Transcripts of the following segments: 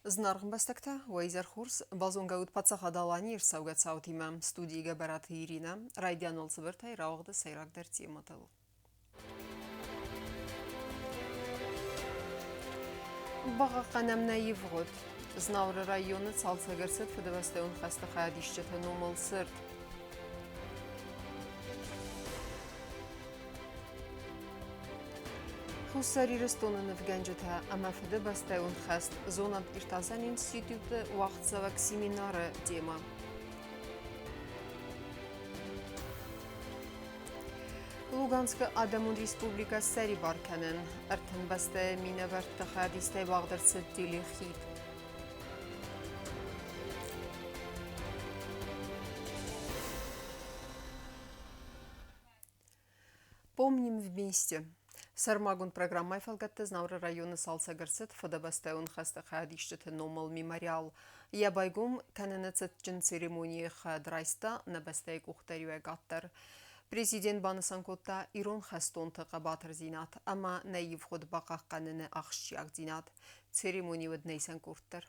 Зынаргъ ӕмбӕстӕгтӕ, уӕ изӕр хорз! Базонгӕ ут Паддзахад Аланийы ӕрцӕугӕ цаутимӕ. Студийы Гӕбӕраты Иринӕ. Райдианыл цыбыртӕй рауагъды сӕйрагдӕр темӕтыл. Бахъахъхъӕнӕм нӕ ивгъуыд. Знауыры районы цалцӕг ӕрцыд Фыдыбӕстӕйон хӕсты хайадисджыты номыл цырт. Хуссар Ирыстоны нывгӕнджытӕ ӕмӕ Фыдыбӕстӕйон хӕст зонад-иртасӕн институты уагъдцӕуӕг семинары темӕ. Луганскы Адӕмон Республикӕ ссӕрибар кӕнын. 30 бӕстӕйы минӕвӕртты хайадистӕй уагъд ӕрцыд телехид. Помним вместе. Сӕрмагонд программӕйы фӕлгӕтты Знауыры районы цалцӕг ӕрцыд Фыдыбӕстӕйон хӕсты хайадисджыты номыл мемориал. Йӕ байгом кӕныны цытджын церемонийы хӕд райста нӕ бӕстӕйы къухдариуӕгад дӕр. Президент банысан кодта ирон хӕстонты хъӕбатырдзинад ӕмӕ нӕ ивгъуыд бахъахъхъӕныны ахсджиагдзинад. Церемони уыд нӕ къорд дӕр.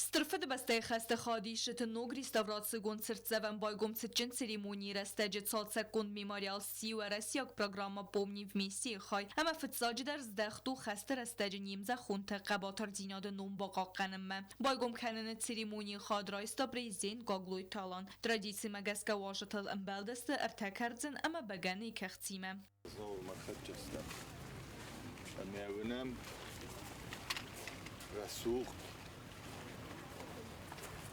Стыр Фыдыбӕстӕйы хӕсты хадисджыты ног реставрацигонд цыртдзӕвӕн байгом цытджын церемонийы рӕстӕджы цалцӕггонд мемориал сси уӕрӕсейаг программӕ «Помни вместе»-йы хай ӕмӕ фыццаджыдӕр здӕхт у хӕсты рӕстӕджы не мзӕххонты хъӕбатырдзинады ном бахъахъхъӕнынмӕ. Байгом кӕныны церемонийы хад райста президент Гаглойты Алан. Традицимӕ гӕсгӕ уазджытыл ӕмбӕлдысты ӕртӕ кӕрдзын ӕмӕ бӕгӕныйы кӕхцимӕ. Знауырмӕ хӕцджытӕ ӕмӕ уынӕм рӕсугъд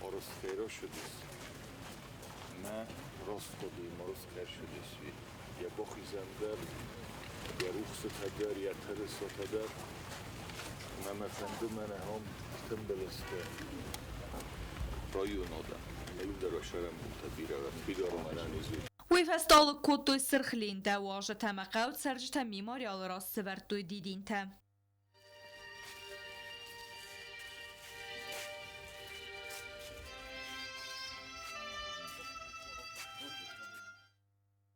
Оросферосудис мӕ ростхъуыди Моросхӕрсудис йӕ бохизӕн дӕр, йӕ рухсытӕ дӕр, йӕ тырысатӕ дӕр. Ӕмӕ мӕ фӕнды мӕнӕ ам тымбыл сты районадӕн. Ӕмӕ иу дӕр уӕ сӕрӕнбонтӕ бирӕ уӕд, фидар уӕм ӕнӕниз ут. Уый фӕстӕ алыг кодтой сырх лентӕ, уазджытӕ ӕмӕ хъӕуы цӕрджытӕ мемориалы раз сӕвӕрдтой дидинтӕ.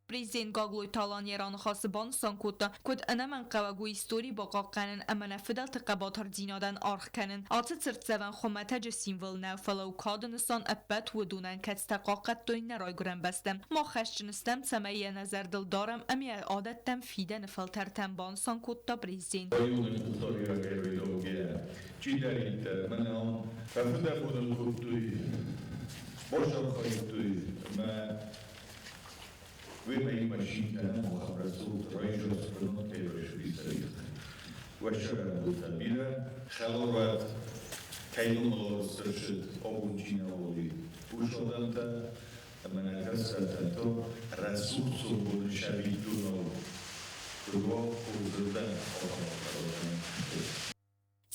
Президент Гаглойты Алан йӕ раныхасы банысан кодта, куыд ӕнӕмӕнгхъӕуӕг у истори бахъахъхъӕнын ӕмӕ нӕ фыдӕлты хъӕбатырдзинадӕн аргъ кӕнын. Ацы цыртдзӕвӕн хуымӕтӕджы символ нӕу, фӕлӕ у кады нысан ӕппӕт уыдонӕн, кӕцытӕ хъахъхъӕдтой нӕ райгуырӕн бӕстӕ. Мах хӕсджын стӕм, цӕмӕй йӕ нӕ зӕрдыл дарӕм ӕмӕ йӕ адӕттӕм фидӕны фӕлтӕртӕм, банысан кодта президент. Районы къухдариуӕгӕй чидӕриддӕр мӕнӕ ам фӕфыдӕбон кодтой, бацархайдтой ӕмӕ Уымӕй машинӕ рӕсугъд райсост бынатӕй специалист. Уӕ бирӕ хӕларад кӕй номыл ӕрцыд абон чи нӕ уыди, уыцы адӕмтӕ ӕмӕ нӕ кӕстӕртӕн та рӕсугъд сомбоны сабидонау дыууӕ хорзырдӕм ахӕм.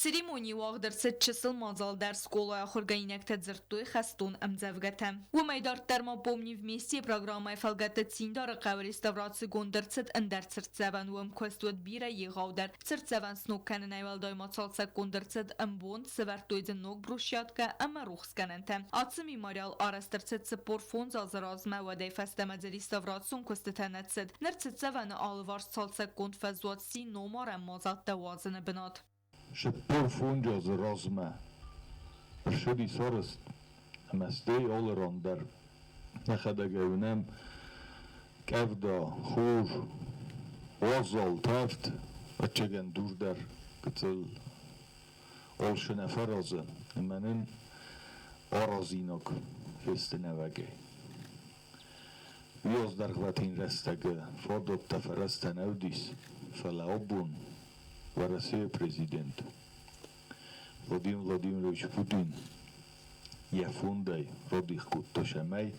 Церемонийы уагъд ӕрцыд чысыл мадзал дӕр скъолайы ахуыргӕнинӕгтӕ дзырдтой хӕстон ӕмдзӕвгӕтӕ. Уымӕй дарддӕр ма «Помни вместе» программӕйы фӕлгӕтты Циндары хъӕуы реставрацигонд ӕрцыд ӕндӕр цыртдзӕвӕн. Уым куыст уыд бирӕ егъаудӕр. Цыртдзӕвӕн сног кӕнынӕй уӕлдай ма цалцӕггонд ӕрцыд ӕмбонд, сӕвӕрдтой дзы ног брусчаткӕ ӕмӕ рухсгӕнӕнтӕ. Ацы мемориал арӕзт ӕрцыд 45 азы размӕ, уӕдӕй фӕстӕмӕ дзы реставрацион куыстытӕ нӕ цыд. Ныр цыртдзӕвӕны алыварс цалцӕггонд фӕзуат сси номарӕн мадзӕлттӕ уадзыны бынат. 45 азы размӕ ӕрцыдис арӕзт ӕмӕ стӕй алы ран дӕр нӕхӕдӕг ӕй уынӕм къӕвда, хур, уазал, тӕвд, ӕвӕццӕгӕн дур дӕр гыццыл алцы нӕ фӕразы ӕмӕ нын аразинаг фесты нӕуӕгӕй. Уый дӕргъвӕтин рӕстӕг фадӕттӕ фӕрӕзтӕ нӕ уыдис, фӕлӕ абон Уӕрӕсейы президент Владимир Владимирович Путин йӕ фондӕй радих кодта, цӕмӕй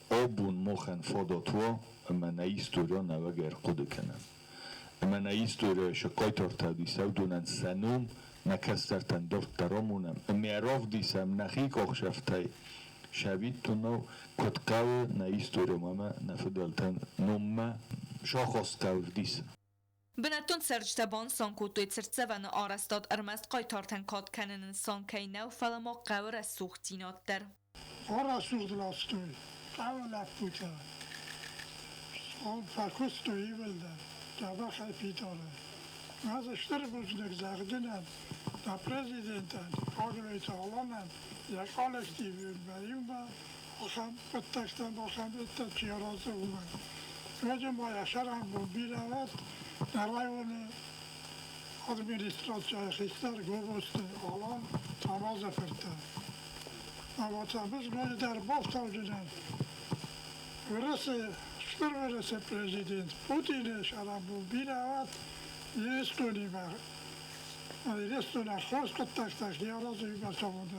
абон махӕн фадат уа ӕмӕ нӕ историйӕ нӕуӕг ӕрхъуыды кӕнӕм. Ӕмӕ нӕ историйӕ сӕ хъайтартӕ уыдис, уыдонӕн сӕ ном нӕ кӕстӕртӕн дарддӕр амонӕм ӕмӕ равдисӕм нӕхи къахсӕфтӕй сӕвиттонау, куыд хъӕуы нӕ историон ӕмӕ нӕ фыдӕлтӕн номмӕ сахаст хъӕуы вдисын. Бынӕттон цӕрджытӕ банысан кодтой, цыртдзӕвӕны арӕзтад ӕрмӕст хъайтартӕн кад кӕныны нысан кӕй нӕу, фӕлӕ ма хъӕуы рӕсугъддзинад дӕр. Арӕсугъд ластой хъӕуы лӕппутӕ. Фӕкуыстой ивылдӕр, дзӕбӕхӕй фидары. Ӕз стыр бузныг зӕгъдзынӕн. Нӕ президентӕн Гаглойты Аланӕн йӕ коллективимӕ иумӕ ахӕм хъуыддӕгтӕн ахӕм иттӕг чи аразы, уымӕн. Ноджы ма йӕ сӕрӕнбон бирӕ уӕд нӕ районы администрацийы хистӕр Гобозты Алан Тамазы фыртӕн. Ӕмӕ та ӕз ноджыдӕр бафтаудзынӕн Уӕрӕсе, Стыр Уӕрӕсе президент Путины сӕрӕнбон бирӕ уӕд Ирыстонимӕ Ирыстонӕн хорз хъуыддӕгтӕ хи аразынимӕ цӕуын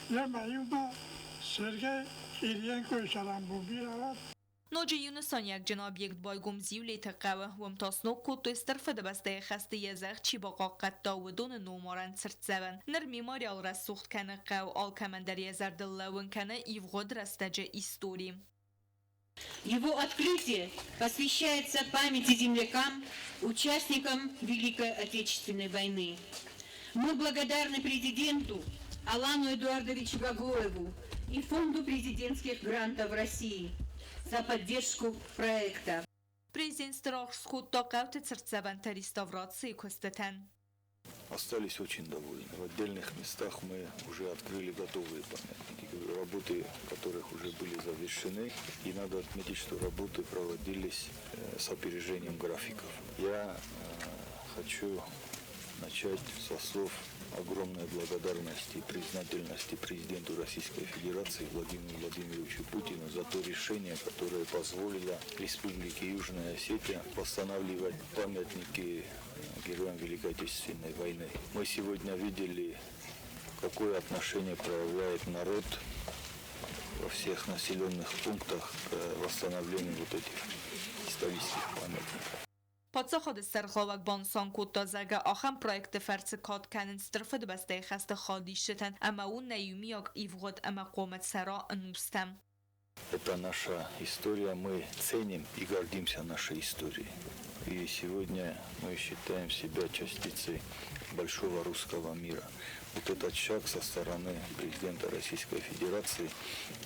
йемӕ иумӕ Сергей Кириенкойы сӕрӕнбон бирӕ уӕд. Ноджы иу нысаниуӕгджын объект байгом Зиулеты хъӕуы. Уым та сног кодтой Стыр Фыдыбӕстӕйы хӕсты йӕ зӕхх чи бахъахъхъӕдта, уыдоны номарӕн цыртдзӕвӕн. Ныр мемориал рӕсугъд кӕны хъӕу, алкӕмӕн дӕр йӕ зӕрдыл лӕууын кӕны ивгъуыд рӕстӕджы истори. Его открытие посвящается памяти землякам, участникам Великой Отечественной войны. Мы благодарны президенту Алану Эдуардовичу Гаглоеву и Фонду президентских грантов России за поддержку проекта. Президент стыр аргъ скодта хъӕуты цыртдзӕвӕнты реставрацийы куыстытӕн. Остались очень довольны. В отдельных местах мы уже открыли готовые памятники, работы которых уже были завершены. И надо отметить, что работы проводились с опережением графиков. Я хочу начать со слов огромной благодарности и признательности президенту Российской Федерации Владимиру Владимировичу Путину за то решение, которое позволило Республике Южная Осетия восстанавливать памятники героям Великой Отечественной войны. Мы сегодня видели, какое отношение проявляет народ во всех населенных пунктах к восстановлению вот этих исторических памятников. Паддзахады сӕргълӕууӕг банысан кодта, зӕгъгӕ, ахӕм проектты фӕрцы кад кӕнынц Стыр Фыдыбӕстӕйы хӕсты хайадисджытӕн ӕмӕ у нӕ иумиаг ивгъуыд ӕмӕ хъуамӕ цӕра ӕнустӕм. Это наша история, мы ценим и гордимся нашей историей. И сегодня мы считаем себя частицей большого русского мира. Вот этот шаг со стороны президента Российской Федерации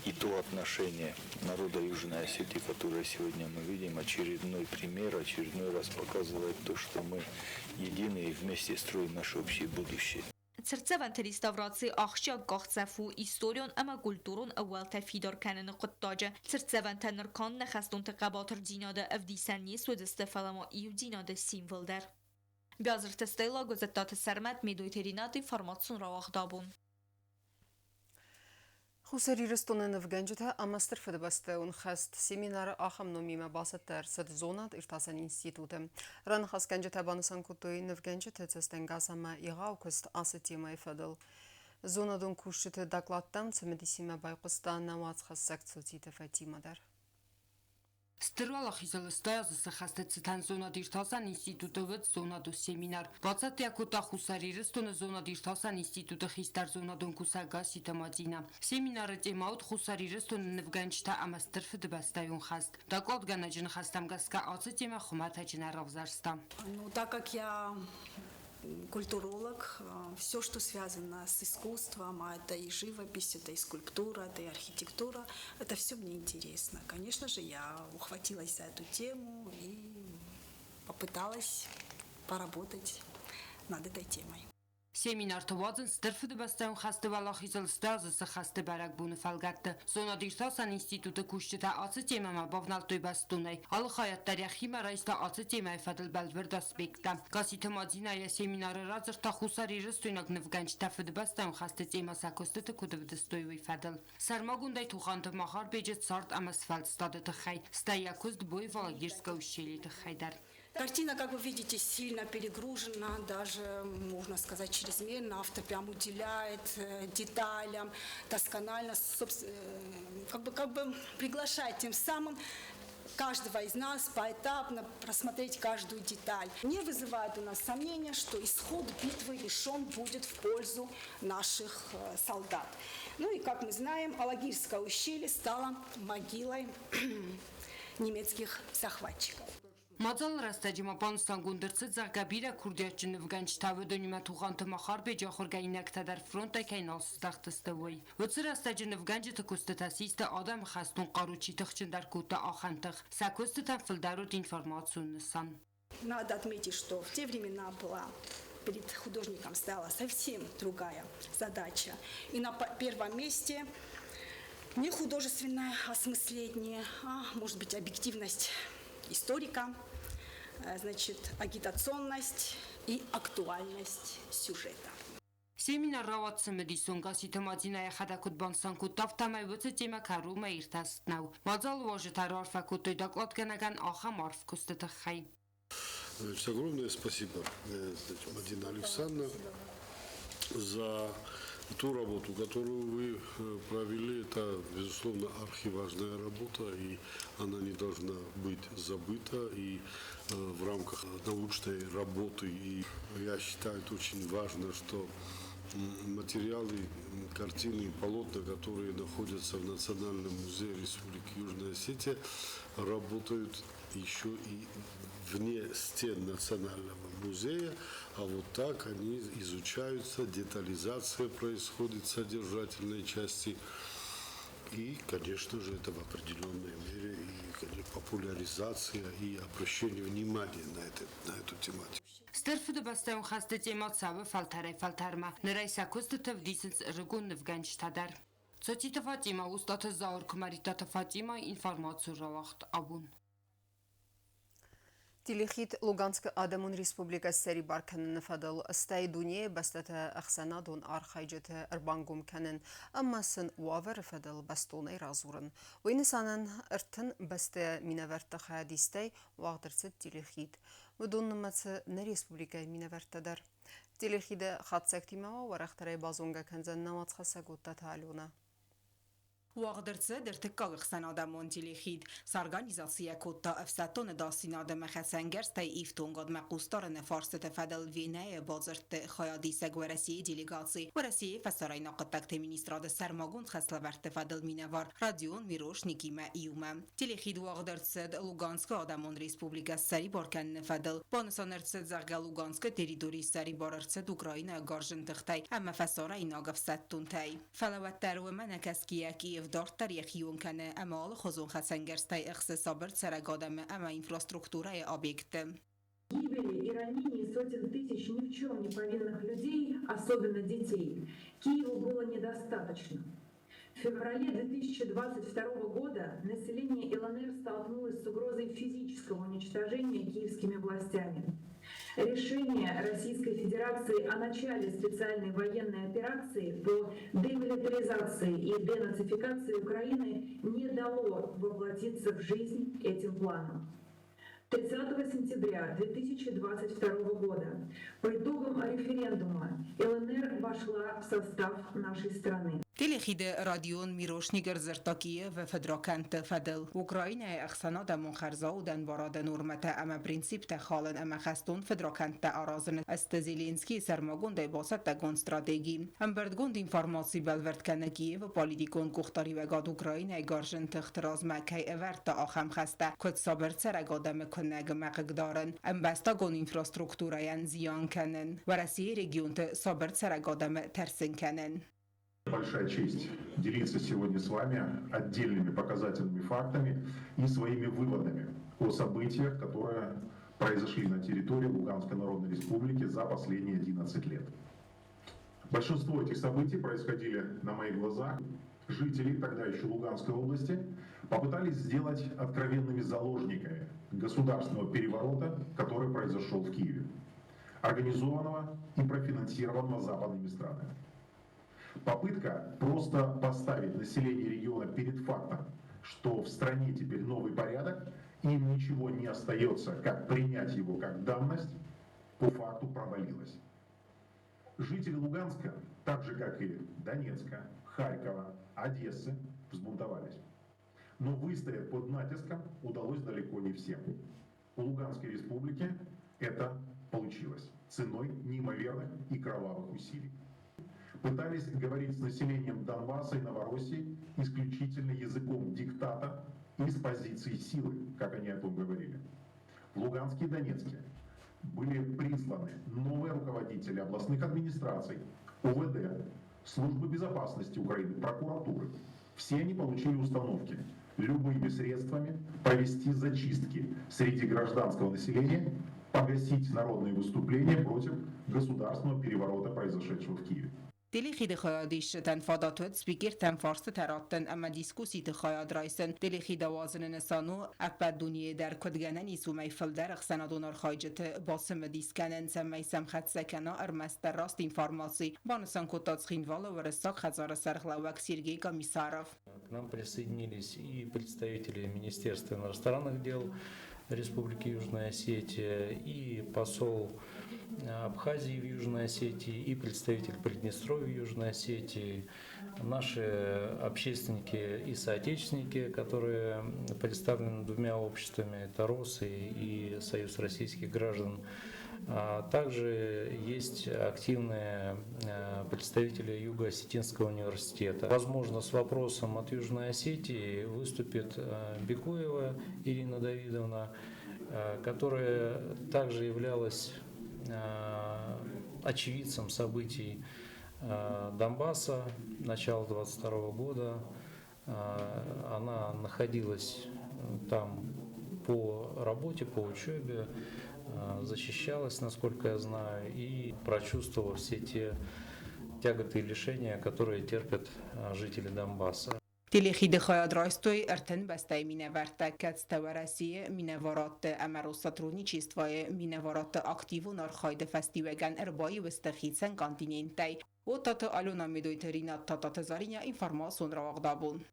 и то отношение народа Южной Осетии, которое сегодня мы видим, очередной пример, очередной раз показывает то, что мы едины и вместе строим наше общее будущее. Цыртдзӕвӕнты реставраци ахсджиаг къахдзӕф у историон ӕмӕ культурон ӕууӕлтӕ фидар кӕныны хъуыддаджы. Цыртдзӕвӕнтӕ ныр канд нӕ хӕстонты хъӕбатырдзинады ӕвдисӕн не суыдзысты, фӕлӕ ма иудзинады символ дӕр. Биазырты Стелла, Гуызӕттаты Сӕрмӕт, Медойты Ринат, информацион рауагъд абон. Хуссар Ирыстоны нывгӕнджытӕ ӕмӕ Стыр Фыдыбӕстӕйон хӕст семинары ахӕм номимӕ бацӕттӕ ӕрцыд зонад-иртасӕн институты. Раныхасгӕнджытӕ банысан кодтой нывгӕнджыты цӕстӕнгас ӕмӕ егъау куыст ацы темӕйы фӕдыл. Зонадон кусджыты докладтӕм цымыдисимӕ байхъуыста нӕ уацхӕссӕг Цоциты Фатимӕ дӕр. Стыр Уӕлахизыл стӕй азы хӕсты цытӕн зонад-иртасӕн институты уыд зонадон семинар. Бацӕттӕ кодта Хуссар Ирыстоны зонад-иртасӕн институты хистӕр зонадон кусӕг Гасситы Мадинӕ. Семинары темӕ уыд Хуссар Ирыстоны нывгӕнджытӕ ӕмӕ Стыр Фыдыбӕстӕйон хӕст. Докладгӕнӕджы ныхӕстӕм гӕсгӕ ацы темӕ хуымӕтӕджы нӕ равзӕрста. Ну, так как я культуролог, все, что связано с искусством, а это и живопись, это и скульптура, это и архитектура, это все мне интересно. Конечно же, я ухватилась за эту тему и попыталась поработать над этой темой. Семинарты уадзынц Стыр Фыдыбӕстӕйон хӕсты уӕлахизыл стӕй хӕсты бӕрӕгбоны фӕлгӕтты. Зонад-иртасӕн институты кусджытӕ ацы темӕмӕ бавнӕлдтой бӕстонӕй. Алы хайад дӕр йӕхимӕ райста ацы темӕйы фӕдыл бӕлвырд аспекттӕ. Гасситы Мадинӕ йӕ семинары радзырдта хуссарирыстойнаг нывгӕнджытӕ Фыдыбӕстӕйон хӕсты темӕ сӕ куыстыты куыд ӕвдыстой, уый фӕдыл. Сӕрмагондӕй Тугъанты Махарбеджы цард ӕмӕ сфӕлдыстады тыххӕй, стӕй йӕ куыст Бой в Алагирское ущелье тыххӕй дӕр. Картина, как вы видите, сильно перегружена, даже, можно сказать, чрезмерно. Автор прям уделяет деталям, досконально, как бы приглашает тем самым каждого из нас поэтапно просмотреть каждую деталь. Не вызывает у нас сомнения, что исход битвы решен будет в пользу наших солдат. Ну и, как мы знаем, Алагирское ущелье стало могилой немецких захватчиков. Мадзалы рӕстӕджы ма банысангонд ӕрцыд, зӕгъгӕ, бирӕ курдиатджын нывгӕнджытӕ, уыдонимӕ Тугъанты Махарбеджы ахуыргӕнинӕгтӕ дӕр фронтӕй кӕй нал сыздӕхтысты, уый. Уыцы рӕстӕджы нывгӕнджыты куыстытӕ систы адӕмы хӕстон хъару чи тыхджындӕр кодта, ахӕм тых. Сӕ куыстытӕн фылдӕр уыд информацион нысан. Надо отметить, что в те времена была Перед художником стояла совсем другая задача. И на первом месте не художественное осмысление, а, может быть, объективность историка, значит, агитационность и актуальность сюжета. Семинар рауад цымыдисон Гасситы Мадинӕ йӕхӕдӕг куыд банысан кодта, афтӕмӕй уыцы темӕ кӕронмӕ иртӕст нӕу. Мадзалы уазджытӕ раарфӕ кодтой докладгӕнӕгӕн ахӕм арф куысты тыххӕй. Значит, огромное спасибо, значит, Мадина Александровна, за ту работу, которую вы провели. Это, безусловно, архиважная работа, и она не должна быть забыта. И в рамках научной работы, и я считаю, это очень важно, что материалы, картины и полотна, которые находятся в Национальном музее Республики Южная Осетия, работают еще и вне стен Национального музея, а вот так они изучаются, детализация происходит содержательной части. И, конечно же, это в определенной мере и, конечно, популяризация и обращение внимания на эту тематику. Стыр Фыдыбӕстӕйон хӕсты темӕ цӕуы фӕлтӕрӕй-фӕлтӕрмӕ. Ныр ӕй сӕ куыстыты вдисынц ӕрыгон нывгӕнджытӕ дӕр. Цоциты Фатимӕ, Устаты Зауыр, Куымӕридтаты Фатимӕ, информацион рауагъд Абон. Телехид Луганскы Адӕмон Республикӕ ссӕрибар кӕныны фӕдыл, стӕй дунейы бӕстӕты ӕхсӕнадон архайджыты ӕрбангом кӕнын ӕмӕ сын уавӕры фӕдыл бӕстонӕй радзурын. Уый нысанӕн 30 бӕстӕ минӕвӕртты хайадистӕй уагъд ӕрцыд телехид. Уыдон нымӕцы нӕ республикӕйы минӕвӕрттӕ дӕр. Телехиды хатдзӕгтимӕ ма уӕрӕхдӕрӕй базонгӕ кӕндзӕн нӕ уацхӕссӕг Оттаты Аленӕ. Уагъд ӕрцыд ӕртыккаг ӕхсӕнадӕмон телехид. Сорганизаци кодта ӕфсӕддон ӕдасдзинад ӕмӕ хӕцӕнгӕрзтӕй ифтонгадмӕ хъусдарыны фарстыты фӕдыл Венӕйы бадзырдты хайадисӕг Уӕрӕсейы делегаци, Уӕрӕсейы фӕсарӕйнаг хъуыддӕгты министрады сӕрмагонд хӕслӕвӕрдты фӕдыл минӕвар Родион Мирошникимӕ иумӕ. Телехид уагъд ӕрцыд Луганскы Адӕмон Республикӕ ссӕрибар кӕныны фӕдыл. Банысан ӕрцыд, зӕгъгӕ, Луганскы территори ссӕрибар ӕрцыд Украинӕйы гарзджын тыхтӕй ӕмӕ фӕсарӕйнаг ӕфсӕддонтӕй. Фӕлӕ уӕддӕр уымӕ нӕ кӕсгӕйӕ Киев дарддӕр йӕхион кӕны ӕмӕ алыхуызон хӕцӕнгӕрзтӕй ӕхсы сабыр цӕрӕг адӕмы ӕмӕ инфраструктурӕйы объектты. Гибели и ранений сотен тысяч ни в чем не повинных людей, особенно детей, Киеву было недостаточно. В феврале 2022 года население ЛНР столкнулось с угрозой физического уничтожения киевскими властями. Решение Российской Федерации о начале специальной военной операции по демилитаризации и денацификации Украины не дало воплотиться в жизнь этим планам. 30 сентября 2022 года по итогам референдума ЛНР вошла в состав нашей страны. Телехиды Родион Мирошник ӕрдзырдта Киевы фыдракӕндты фӕдыл, Украинӕйы ӕхсӕнадӕмон хӕрзаудӕн барады нормӕтӕ ӕмӕ принциптӕ халын ӕмӕ хӕстон фыдракӕндтӕ аразын сты Зеленскийы сӕрмагондӕй бацӕттӕгонд стратеги. Ӕмбырдгонд информаци бӕлвырд кӕны Киевы политикон къухдариуӕгад Украинӕйы гарзджын тыхты размӕ кӕй ӕвӕрдта ахӕм хӕстӕ, куыд сабыр цӕрӕг адӕмы куынӕгмӕ хъыгдарын, ӕмбӕстагон инфраструктурӕйӕн зиан кӕнын, Уӕрӕсейы регионты сабыр цӕрӕг адӕмы тӕрсын кӕнын. Большая честь делиться сегодня с вами отдельными показательными фактами и своими выводами о событиях, которые произошли на территории Луганской Народной Республики за последние 11 лет. Большинство этих событий происходили на моих глазах. Жители тогда еще Луганской области попытались сделать откровенными заложниками государственного переворота, который произошел в Киеве, организованного и профинансированного западными странами. Попытка просто поставить население региона перед фактом, что в стране теперь новый порядок, им ничего не остается, как принять его как данность, по факту провалилась. Жители Луганска, так же как и Донецка, Харькова, Одессы, взбунтовались. Но выстоять под натиском удалось далеко не всем. У Луганской республики это получилось ценой неимоверных и кровавых усилий. Пытались говорить с населением Донбасса и Новороссии исключительно языком диктата и с позиции силы, как они о том говорили. В Луганске и Донецке были присланы новые руководители областных администраций, УВД, Службы безопасности Украины, прокуратуры. Все они получили установки любыми средствами провести зачистки среди гражданского населения, погасить народные выступления против государственного переворота, произошедшего в Киеве. Телехиды хайадисджытӕн фадат уыд спикертӕн фарстытӕ раттын ӕмӕ дискусситы хайад райсын. Телехид ауадзыны нысан у, ӕппӕт дунейы дӕр куыд гӕнӕн ис, уымӕй фылдӕр ӕхсӕнадон архайджыты бацымыдис кӕнын, цӕмӕй сӕм хӕццӕ кӕна ӕрмӕстдӕр раст информаци, банысан кодта Цхинвалы Уырыссаг хӕдзары сӕргълӕууӕг Сергей Комиссаров. К нам присоединились и представители Министерства иностранных дел Республики Южная Осетия, и посол Абхазии в Южной Осетии, и представитель Приднестровья в Южной Осетии, наши общественники и соотечественники, которые представлены двумя обществами, это РОС и Союз российских граждан. Также есть активные представители Юго-Осетинского университета. Возможно, с вопросом от Южной Осетии выступит Бекуева Ирина Давидовна, которая также являлась очевидцем событий Донбасса начала 22 года. Она находилась там по работе, по учебе, защищалась, насколько я знаю, и прочувствовала все те тяготы и лишения, которые терпят жители Донбасса. Телехиды хайад райстой ӕртын бӕстӕйы минӕвӕрттӕ, кӕцытӕ Уӕрӕсейы минӕварадты ӕмӕ Россотрудничествойы минӕварадты активон архайды фӕстиуӕгӕн ӕрбаиу сты хицӕн континенттӕй. Оттаты Алена, Медойты Ринат, Тататы Заринӕ, информацион рауагъд Абон.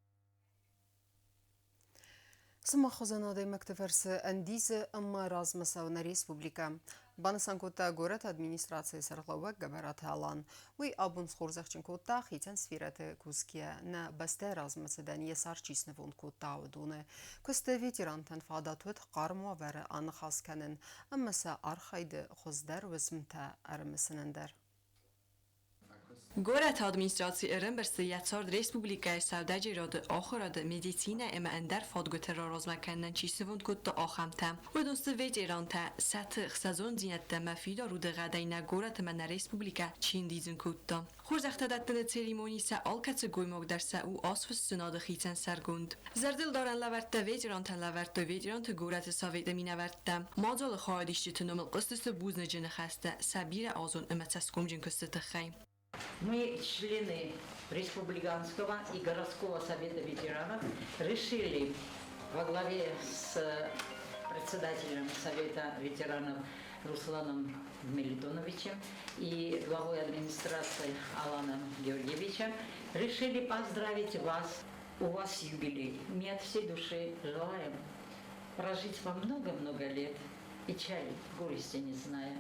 Сымах хуызӕн адӕймӕгты фӕрцы ӕндидзы ӕмӕ размӕ цӕуы нӕ республикӕ. Банысан кодта горӕты администрацийы сӕргълӕууӕг Гӕбӕраты Алан. Уый абон схорзӕхджын кодта хицӕн сферӕты кусгӕ нӕ бӕстӕйы размӕцыдӕн йӕ цард чи снывонд кодта, уыдоны. Куысты ветерантӕн фадат уыд хъарм уавӕры аныхас кӕнын ӕмӕ сӕ архайды хуыздӕр уысмтӕ ӕрымысынӕн дӕр. Горӕты администраци ӕрӕмбӕрста йӕ цард республикӕйы сӕудӕджерады, ахуырады, медицинӕ ӕмӕ ӕндӕр фадгуыты раразмӕ кӕнынӕн чи снывонд кодта, ахӕмтӕ. Уыдон сты ветерантӕ, сӕ тых, сӕ зонддзинӕдтӕ ӕмӕ фидар удыгъӕдӕй нӕ горӕт ӕмӕ нӕ республикӕ чи ӕндидзын кодта. Хорзӕхтӕ дӕттыны церемони сӕ алкӕцы гоймаг дӕр сӕ у азфыссынады хицӕн сӕргонд. Зӕрдылдарӕн лӕвӕрттӕ ветерантӕн лӕвӕрдтой ветеранты горӕты советы минӕвӕрттӕ. Мадзалы хайадисджыты номыл хъуыстысты бузныджы ныхӕстӕ сӕ бирӕазон ӕмӕ цӕсгомджын куысты тыххӕй. Мы, члены Республиканского и городского совета ветеранов, решили во главе с председателем Совета ветеранов Русланом Мелитоновичем и главой администрации Аланом Георгиевичем решили поздравить вас. У вас юбилей. Мы от всей души желаем прожить вам много-много лет, печали, горести не зная.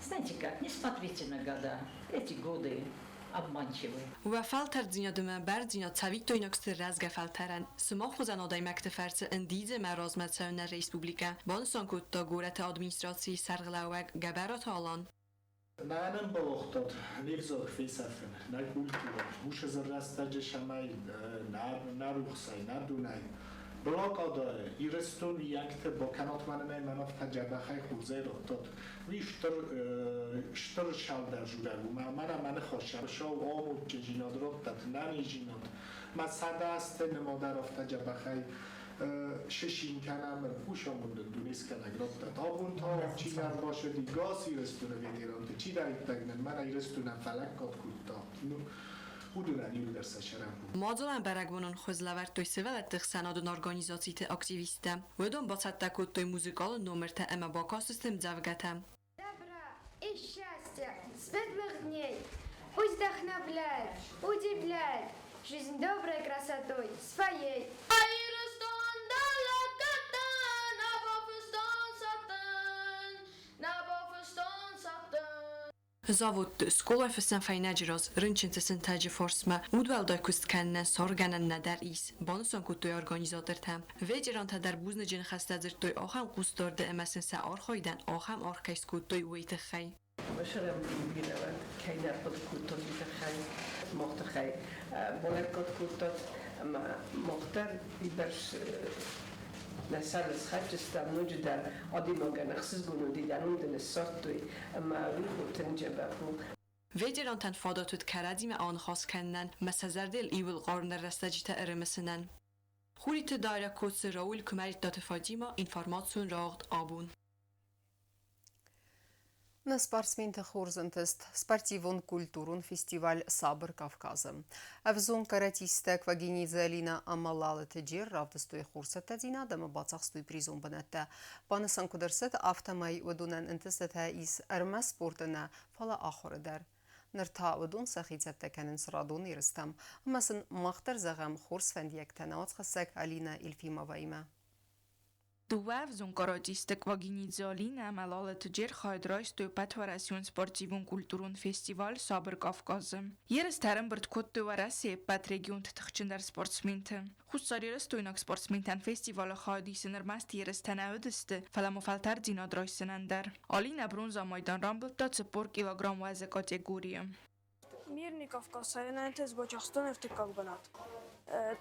Знаете как, не смотрите на года, эти годы обманчивы. Уӕ фӕлтӕрддзинад ӕмӕ бӕрндзинад цӕвиттойнаг сты рӕзгӕ фӕлтӕрӕн. Сымах хуызӕн адӕймӕгты фӕрцы ӕндидзы ӕмӕ размӕ цӕуы нӕ республикӕ, банысан кодта горӕты администрацийы сӕргълӕууӕг Гӕбӕраты Алан. Мӕнӕн бауагътат не взаг фесафын, нӕ культурӕ, уыцы рӕстӕджы цӕмӕй нӕ рухсӕй, нӕ дунӕй. Блокадӕ Ирыстон йӕгты бакӕнат мӕнӕ мӕн афтӕ дзӕбӕхӕй хорзӕй радтат. Уый стыр стыр сӕлдӕрзурӕг у. Мӕнӕ мӕ ныхас сау амондджындзинад радтат, нӕниздзинад. Мӕ 100 азты нымадӕр афтӕ дзӕбӕхӕй сысин кӕнӕм, усамондын дунескӕнӕг радтат. Абон та чи нӕ ӕрбацыди гас Ирыстоны ветеранты, чидӕриддӕр нын мӕнӕ Ирыстонӕн фӕлӕггад кодта. Уыдонӕн иуылдӕр сӕ сӕрӕнбон. Мадзалӕн бӕрӕгбонон хуыз лӕвӕрдтой сывӕллӕтты ӕхсӕнадон организациты активисттӕ. Уыдон бацӕттӕ кодтой музыкалон номыртӕ ӕмӕ бакастысты ӕмдзӕвгӕтӕ. Добра и счастья, светлых дней. Пусть вдохновляет, удивляет жизнь доброй красотой своей. Ирыстон дӕллаг нӕ бафыстон сӕттын. Заводты, скъолайы фыссӕн фӕйнӕджы раз, рынчынты сынтӕджы фарсмӕ удуӕлдай куыст кӕнынӕн саргъгӕнӕн нӕдӕр ис, банысан кодтой организатортӕ. Ветерантӕ дӕр бузныджы ныхӕстӕ дзырдтой ахӕм хъусдарды ӕмӕ сын сӕ архайдӕн ахӕм аргъ кӕй скодтой, уый тыххӕй. Сӕрӕн кӕй нӕ рхъуыды кодтат, уый тыххӕй мах тыххӕй балӕггад кодтат ӕмӕ мах дӕр уыйбӕрц нӕ сӕрыл схӕцджыстӕм, ноджыдӕр адӕймагӕн ӕхсызгон уыди, дӕ ном дын ссардтой ӕмӕ уый у тынг дзӕбӕх у. Ветерантӕн фадат уыд кӕрӕдзимӕ аныхас кӕнынӕн ӕмӕ сӕ зӕрдыл иууыл хъармдӕр рӕстӕджытӕ ӕрымысынӕн. Хуриты Дарья, Коцы Рауль, Куымӕридтаты Фатима, информацион рауагъд Абон. Нӕ спортсменты хорз ӕнтыст спортивон-культурон фестиваль «Сабыр Кавказы». Ӕвзонг каратисттӕ Квагинидзе Алина ӕмӕ Лалыты Джер равдыстой хорз цӕттӕдзинад ӕмӕ бацахстой призон бынӕттӕ. Банысан куыд ӕрцыд, афтӕмӕй уыдонӕн ӕнтыстытӕ ис ӕрмӕст спорты нӕ, фӕлӕ ахуыры дӕр. Ныр та уыдон сӕхи цӕттӕ кӕнынц радон ерыстӕм ӕмӕ сын мах дӕр зӕгъӕм хорз фӕндиӕгтӕ нӕ уацхӕссӕг Алина Елфимоваимӕ. Дыууӕ ӕвзонг каратисты Квагинидзе Алинӕ ӕмӕ Лалыты Джер хайад райстой ӕппӕтуӕрӕсеон спортивон-культурон фестиваль «Сабыр Кавказ-ы». Ерыстӕ ӕрӕмбырд кодтой Уӕрӕсейы ӕппӕт регионты тыхджындӕр спортсменты. Хуссарирыстойнаг спортсментӕн фестивалы хайад исын ӕрмӕст ерыстӕ нӕ уыдысты, фӕлӕ ма фӕлтӕрддзинад райсынӕн дӕр. Алинӕ бронзӕ майдан рамбылдта 40 килограмм уӕзы категорийы. Мирный Кавказ соревнованиятӕ бацахстон ӕртыккаг бынат.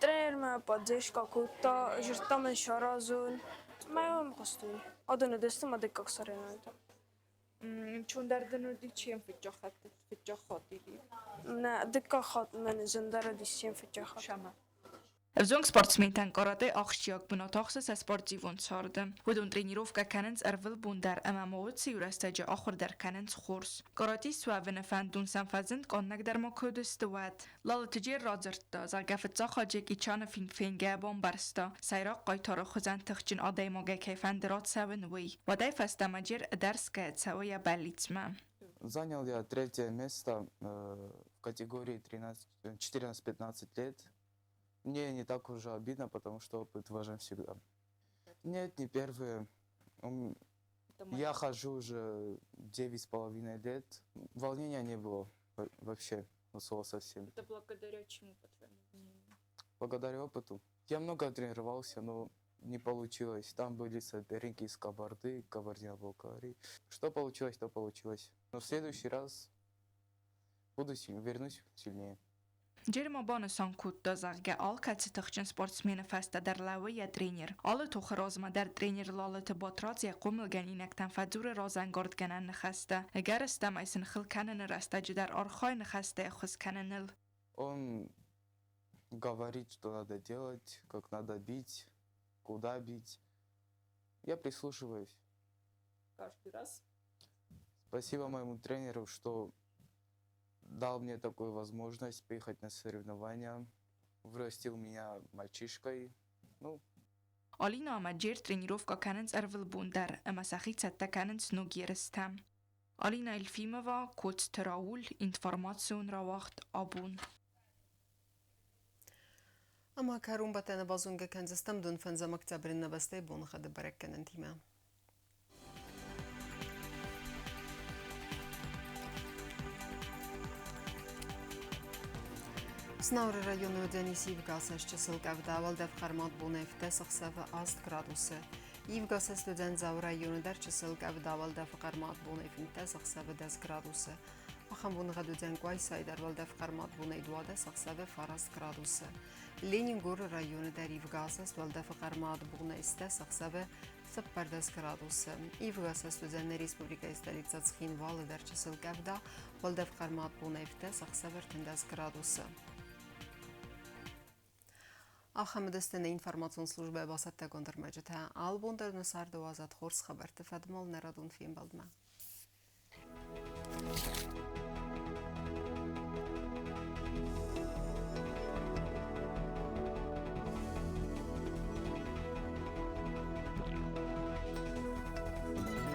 Тренер мӕ поддержка кодта, зыдта мын саразын. Мӕ хъуыстон. Адоны дысты мӕ дыккаг соревнованиятӕ. Чондӕр дын уыди чем фыццаг хатт или? Нӕ, дыккаг хатт мӕн зындӕр уыдис, чем фыццаг хатт. Шама. Ӕвзонг спортсментӕн каратэ ахсджиаг бынат ахсы сӕ спортивон царды. Уыдон тренировкӕ кӕнынц ӕрвылбон дӕр ӕмӕ ма уыцы иу рӕстӕджы ахуыр дӕр кӕнынц хорз. Каратист суӕвыны фӕндон сӕм фӕзынд къаннӕгдӕр ма куы уыдысты, уӕд. Лалыты Джер радзырдта, зӕгъгӕ, фыццаг хатт Джеки Чаны фильм фенгӕйӕ бамбӕрста, сӕйраг хъайтары хуызӕн тыхджын адӕймагӕй кӕй фӕнды рацӕуын, уый. Уӕдӕй фӕстӕмӕ Джер ӕдӕрсгӕ цӕуы йӕ бӕллицмӕ. Занял я третье место в категории 14-15 лет. Мне не так уже обидно, потому что опыт важен всегда. Нет, не первые. Я хожу уже 9,5 лет. Волнения не было вообще, от слова совсем. Это благодаря чему, по твоему мнению? Благодаря опыту. Я много тренировался, но не получилось. Там были соперники из Кабарды, Кабардино-Балкарии. Что получилось, то получилось. Но в следующий раз буду сильнее, вернусь сильнее. Джер ма банысан кодта, зӕгъгӕ, алкӕцы тыхджын спортсмены фӕстӕ дӕр лӕууы йӕ тренер. Алы тохы размӕ дӕр тренер Лалыты Батрадз йӕ хъомылгӕнинӕгтӕн фӕдзуры разӕнгардгӕнӕн ныхӕстӕ. Ӕгӕрыстӕмӕй сын хыл кӕныны рӕстӕджы дӕр архайы ныхӕстӕй ӕххуыс кӕныныл. Он говорит, что надо делать, как надо бить, куда бить. Я прислушиваюсь. Каждый раз? Спасибо моему тренеру, что дал мне такую возможность приехать на соревнования, вырастил меня мальчишкой. Ну, Алина ӕмӕ Джер тренировкӕ кӕнынц ӕрвылбон дӕр ӕмӕ сӕхи цӕттӕ кӕнынц ног ерыстӕм. Алина Елфимова, Коцты Рауль, информацион рауагъд «Абон». Ӕмӕ кӕронбӕттӕны базонгӕ кӕндзыстӕм донфӕндзӕм октябры нӕ бӕстӕйы боныгъӕды бӕрӕггӕнӕнтимӕ. Знауыры районы уыдзӕнис ивгӕ чысыл къӕвда, уӕлдӕф хъӕрмад бонӕй ӕхсӕвы 8 градусы. Ивгӕ уыдзӕн Дзауы районы дӕр чысыл къӕвда, уӕлдӕфы хъӕрмад бонӕй 15 ӕхсӕвы 10 градусы. Ахӕм боныгъӕд уыдзӕн Къуайсайы дӕр, уӕлдӕф хъӕрмад бонӕй 12 ӕхсӕвы 9 градусы. Ленингоры районы дӕр ивгӕ уӕлдӕфы хъӕрмад бонӕй 10 ӕхсӕвы 14 градусы. Ивгӕ уыдзӕн нӕ республикӕйы столицӕ Цхинвалы дӕр чысыл къӕвда, уӕлдӕф хъӕрмад бонӕй 7 ӕхсӕвы 13 градусы. Ахӕм уыдысты нӕ информацион службӕйы бацӕттӕгонд ӕрмӕджытӕ. Алыбон дӕр нӕ царды уадзӕд хорз хабӕртты фӕдмыл нӕ радон фембӕлдмӕ.